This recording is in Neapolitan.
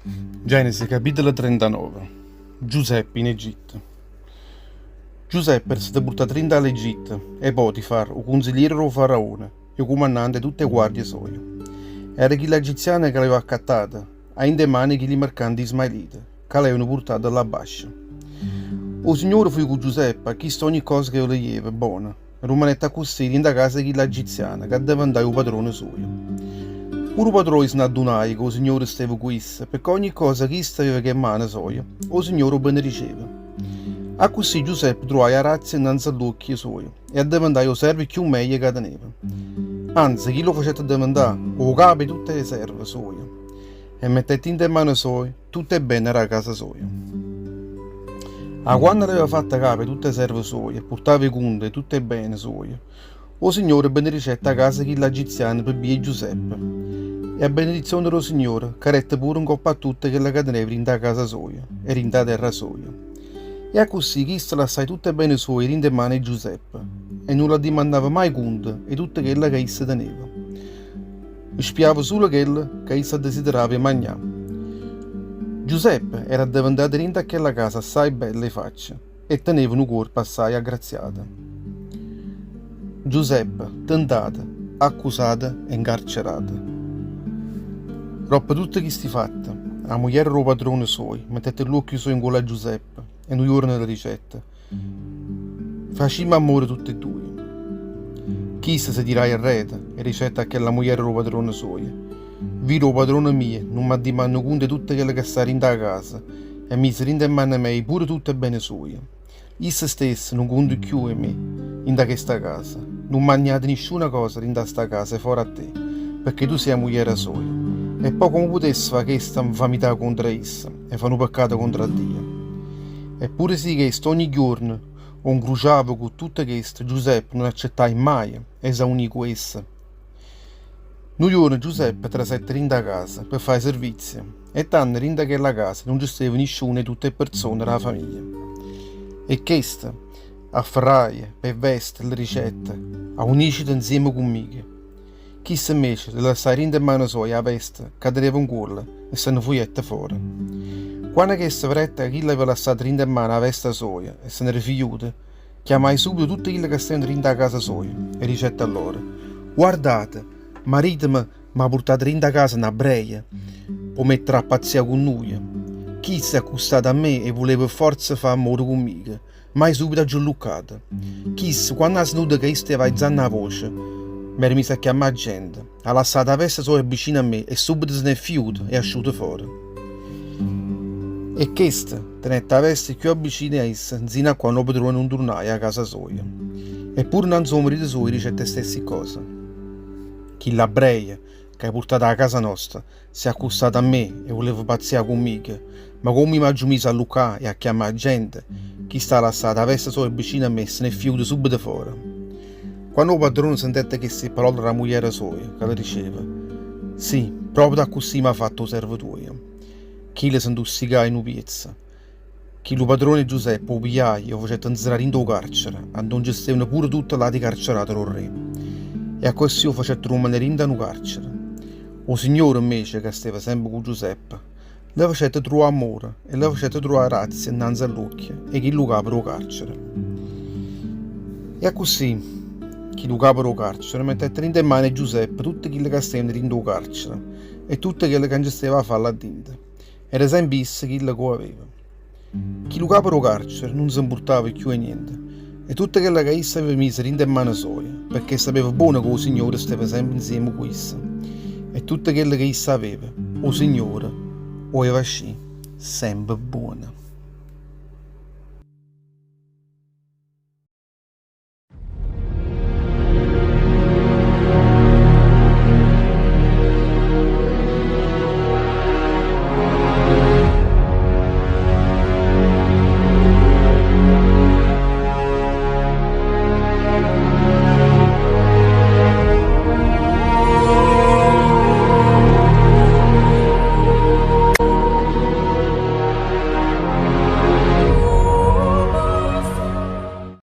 Genesi capitolo 39 Giuseppe in Egitto Giuseppe era stato purtato dint' 'a ll'Egitto 'e Potifar, 'o cunzigliere d' 'o faraone e 'o cumannante 'e tutt' 'e guardie soje. Era chillo egiziano ca l'aveva accattato 'a 'int' 'e mane 'e chilli mercante ismaelite ca l'evano purtato llà abbascio. O Signore fuje cu Giuseppe, a chisto ogni cosa ca le jeva bona. Rummanette accussì dint' 'a casa 'e chillo egiziano ca addeventaje 'o padrone sujo. Pure 'o padrone se n'addunaje ca 'o Signore steva cu isso, pecché ogni cosa ch'isso aveva ch' 'e mmane soje, 'o Signore 'o benediceva. Accussì Giuseppe truvaje 'a grazia 'nnanze a ll'uocchie suoje e addeventaje 'o servo cchiù meglio ca teneva. Anze, chillo 'o facette addeventà 'o capo 'e tutte 'e serve suoje e mettette 'int' 'e mmane soje tutt' 'e bene d' 'a casa soja. 'A quanno l'aveva fatto capo 'e tutt' 'e serve soje e purtava 'e cunte 'e tutt' 'e bene suoje, 'o Signore benedicette 'a casa 'e chill'Egiziane pe' bbia 'e Giuseppe. E 'a benedizione d' 'o Signore cadette pure 'ncopp' a tutte chelle ca teneva dint' 'a casa soja e dint' 'a terra soja. E accussì chisto lassaje tutt' 'e bene suoje dint' 'e mane 'e Giuseppe e nun l'addimandava maje cunto 'e tutto chello ca isso teneva. Spiava sulo chello ca isso addesiderava 'e magnà. Giuseppe era addeventato dint' a chella casa assaje bello 'e faccia e teneva nu cuorpo assaje aggraziato. Giuseppe, tentato, accusato e 'ncarcerato. Doppo tutte chisti fatte, 'a mugliera d' 'o padrone suojo mettette ll'uocchie suoje 'ncuollo a Giuseppe e nu juorno le dicette, Facimmo ammore tutt' 'e dduje. Chisto se tiraje arreto e dicette a chella mugliera d' 'o padrone suojo, Vide 'o padrone mio nun m'addimanna cunto 'e tutto chello ca sta dint' 'a casa e mise dint' 'e mmane meje pure tutt' 'e bene suoje. Isso stesso nun conta cchiù 'e me dint' 'a chesta casa. Nun m'ha niato nisciuna cosa dint' 'a sta casa 'e fora a te, pecché tu si' 'a mugliera soja. E po' comme putesse fa' chesta 'nfamità contro a isso e fa' nu peccato contro a Dio? E pure si chesto ogni juorno 'o 'ncruciava cu tutto chesto, Giuseppe nun accettaje maje 'e s'aunì cu essa. Nu juorno Giuseppe trasette dint' 'a casa pe fà 'e servizie e tanno dint' 'a chella casa nun ce steva nisciuno 'e tutte 'e perzone d' 'a famiglia. E chesto afferraje p' 'e veste e le dicette, Aunicete 'nzieme cu mmico. Chisto invece le lassaje dint' 'e mmane soje 'a vesta ca teneva 'ncuollo e se ne fujette fora. Quanno chesta vedette ca chillo aveva lassato dint' 'e mmane 'a vesta soja e se n'era fujuto, chiamaje subito tutte chille ca stevano dint' 'a casa soja e dicette a loro, Guardate, maritemo m'ha purtato dint' 'a casa n'abreia p' 'o mettere a pazzià cu nuje. Chisto s'è accustato a me e vuleva pe forza fà ammore cu mmico. Ma i' subito aggio alluccato. Chisto, quanno ha sentuto ca io steva aizanno 'a voce, m'era miso a chiammà 'a gente, ha lassato 'a vesta soja vicino a me e subito se n'è fiuto e è asciuto fore. E chesta tenette 'a vesta cchiù avvicina a essa nzino a quanno 'o padrone nun turnaje 'a casa soja. E pure 'nnanze 'o marito suojo dicette 'e stessi cose. Chill'abreia ca 'e purtato 'a casa nosta S'è accustato a me e vuleva pazzià cu mmico, ma comme io m'aggio miso a alluccà e a chiammà 'a gente, chisto ha lassato 'a vesta soja vicino a me e se n'è fiuto subito fora. Quanno 'o padrone sentette chesti parole d' 'a mugliera soja, ca le diceva, Sì, proprio accussì m'ha fatto 'o servo tuojo, chillo se 'ntussicaje nu piezzo. Chillu padrone 'e Giuseppe 'o pigliaje e 'o facette 'nzerrà dint' 'o carcere, addò nce stevano pure tutte ll'ati carcerate d' 'o rre. E accussì 'o facette rummanè dint' a nu carcere. O Signore, invece, ca steva sempe cu Giuseppe, le facette truvà ammore e le facette truvà grazia 'nnanze a ll'uocchie 'e chillu capo d' 'o carcere. E accussì chillu capo d' 'o carcere mettette dint' 'e mmane 'e Giuseppe tutte chille ca stevano dint' 'o carcere e tutto chello ca nce steva 'a fà là dinto. Era sempe isso chillo ca 'o aveva. Chillu capo d' 'o carcere nun se 'mpurtava cchiù 'e niente 'e tutto chello ca isso aveva miso dint' 'e mmane soje, pecché sapeva buono ca 'o Signore steva sempe 'nzieme cu isso e tutto chello ca isso aveva, 'o Signore 'o 'eva ascì sempe buono.